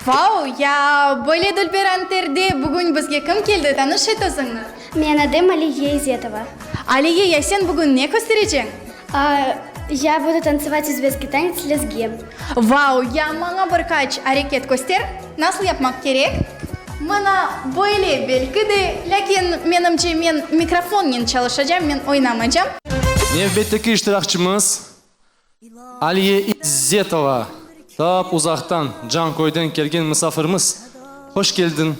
Vau, ya böyle dülber anterde bugün bizge kim keldi, tanış et özüñni. Men adım Aliye İzetova. Aliye, ya sen bugün ne köstereceñ? Ya budu tantsıvat özbekskiy tanets lezgi. Vau, ya maña bir qaç areket köster, nasıl yapmaq kerek? Mına böyle belki de, lâkin menimce men mikrofonnen çalışacam, men oynamacam. Nevbetteki iştirakçımız Aliye İzzetova, tap uzaqtan, Canköyden kelgen misafirimiz. Hoş keldiñ,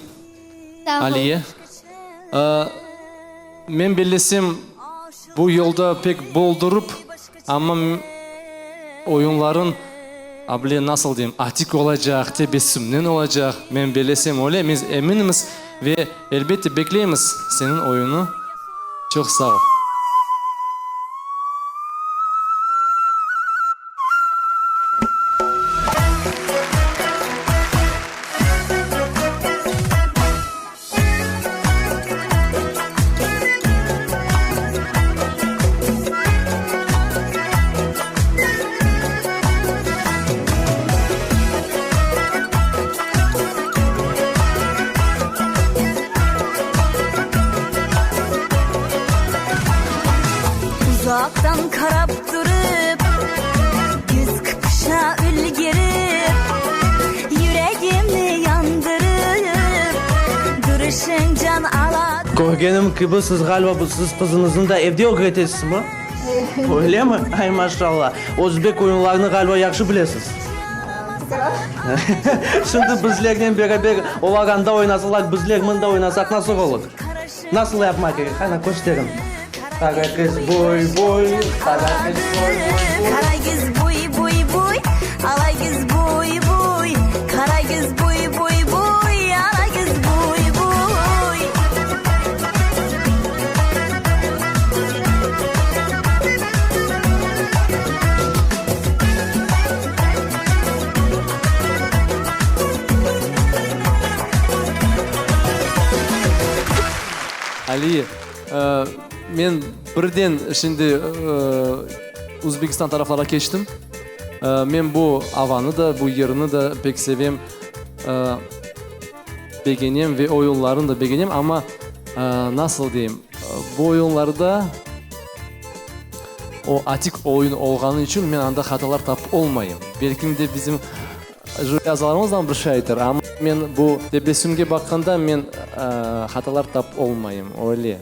Aliye. Men bellesem, bu yolda pek boldurıp, amma oyunlarıñ, able, nasıl deyim, atik olacaq, tebessümnen olacaq. Men bellesem öyle, biz eminmiz ve, elbette, bekleymiz seniñ oyunı. Çoq sağ ol. Uzaqtan qarap turıp, Yüz qıpışa ülgerip, Yüregimni yandırıp, Duruşıñ can ala. Körgenim kibi, siz ğaliba siz qızıñıznı da evde ögretesizmi? Öylemi? Ay, maşallah! Özbek oyunlarını ğaliba yahşı bilesiz. Şimdi bizlernen beraber olar anda oynasalar, bizler mında oynasaq nasıl olur? Nasıl yapmaq kerek? Qana, kösteriñ. Qara qız boy, boy, qara qız boy, boy, boy. Qara qız boy, boy, boy, ala qız boy, boy, qara qız boy, boy, boy, ala qız boy, boy. Ali, men birden şimdi Uzbekistan taraflara keçtim. Men bu avanı da, bu yerni de pek sevem, begenem ve oyunlarını da begenem, amma nasıl deyim, bu oyunlarda o atik oyun olğanı içün men anda hatalar tapıp olmayım. Belkim de bizim Jüri azalarımız bir şey aytır, amma men bu tebessümge baqqanda men hatalar tapıp olmayım, öyle.